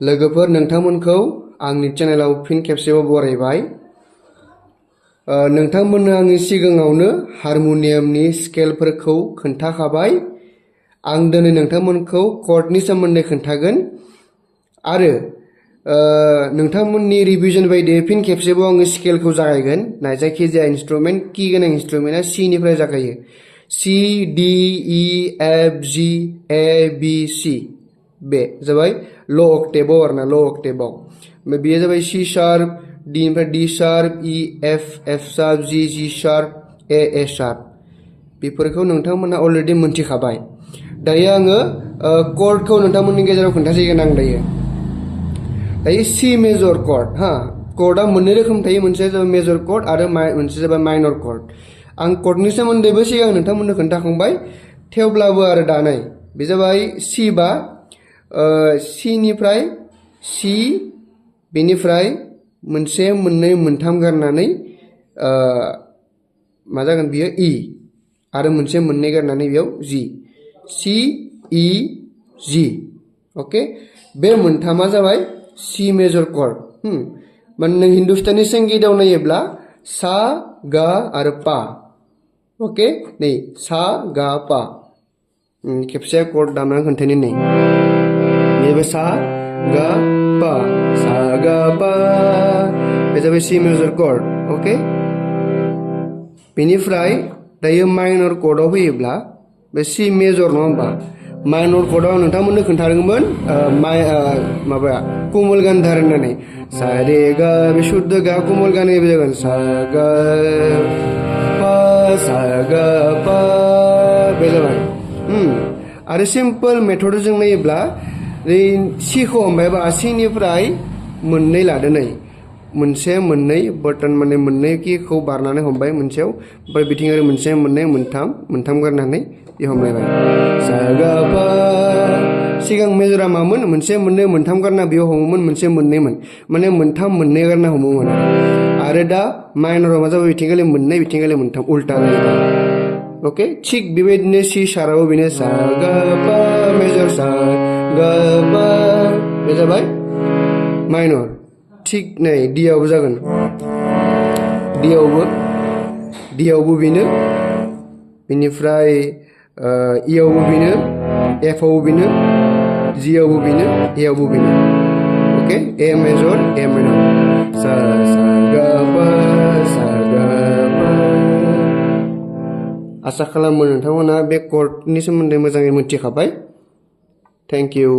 लोगोफोर नोंथांमोनखौ आंनि चेनेलाव फिन खेबसेबाव बरायबाय। नोंथांमोननो आंनि सिगाङावनो हारमोनियामनि स्केलफोरखौ खोन्थाखाबाय। आं दिनै नोंथांमोनखौ कर्डनि सोमोन्दै खोन्थागोन आरो नोंथांमोननि रिभिजन बायदियै फिन खेबसेबाव आङो स्केलखौ जागायगोन। जायखिजाया इन्स्ट्रुमेन्ट की गोनां इन्स्ट्रुमेन्टआ C निफ्राय जागायो। C D E F G A B C बे जाबाय ल' अक्टेभाव आरोना, ल' अक्टेभाव। बेयो जाबाय C शार्प, D निफ्राय D sharp, E F F sharp, G G sharp, A sharp. बेफोरखौ नोंथांमोना अलरेडि मोनथिखाबाय। दायो आङो कर्डखौ नोंथांमोननि गेजेराव खोन्थासिगोन आं दायो C मेजर कर्ड। कर्डआ मोननै रोखोम थायो, मोनसेया जाबाय मेजर कर्ड आरो मोनसे जाबाय माइनर कर्ड। आं कर्डनि सोमोन्दैबो सिगां नोंथांमोननो खोन्थाखांबाय, थेवब्लाबो आरो दानाय बे जाबाय C बा C निफ्राय C, बेनिफ्राय मोनसे मोननै मोनथाम गारनानै मा जागोन बियो E, आरो मोनसे मोननै गारनानै बेयाव G, C E G। अके, बे मोनथामा जाबाय C मेजर कर्ड। नों हिन्दुस्तानी संगीतआव नायोब्ला सा गा आरो पा। अके, नै सा गा पा। खेबसे कर्ड दामनानै खोन्थानि नै। बेबो सा गा पा, सा गा पा। बे जाबाय C मेजर कर्ड। अके, बेनिफ्राय दायो माइनर कर्डआव फैयोब्ला बे C मेजर नङा होमबा? माइनर कर्डआव नोंथांमोननो खोन्थादोंमोन माबा कोमल गान्धार होननानै। सा रे गा, बे शुद्ध गा कोमल गानि जागोन सा गा पा, सा गा पा। बे जाबाय। आरो सिम्पल मेथडजों नायोब्ला सिखौ हमबाय बा सिनिफ्राय मोननै लादो नै, मोनसे मोननै बटन माने मोननै किखौ बारनानै हमबाय मोनसेयाव, ओमफ्राय बिथिं आरो मोनसे मोननै मोनथाम गारनानै बे हमलायबाय सा गा पा। सिगां मेजरा मामोन? मोनसे मोननै मोनथाम गारना बेयाव हमोमोन, मोनसे मोननैमोन, माने मोनथाम मोननै गारना हमोमोन। आरो दा माइनराव मा जाबाय? बिथिंगालि मोननै, बिथिंगालि मोनथाम, उल्टा जाहैबाय। अके, थिग बेबायदिनो C शार्पआव बेनो सा गा पा मेजर, सा गा पा। बे जाबाय माइनर। थिग नै D आवबो जागोन, D आवबो बेनो, बेनिफ्राय E आवबो बेनो, F आवबो बेनो, G आवबो बेनो, A आवबो बेनो। अके, A मेजर, A माइनर, सा सा गा पा, सा गा पा। आसा खालामो नोंथांमोना बे कर्डनि सोमोन्दै मोजाङै मिथिखाबाय। Thank you.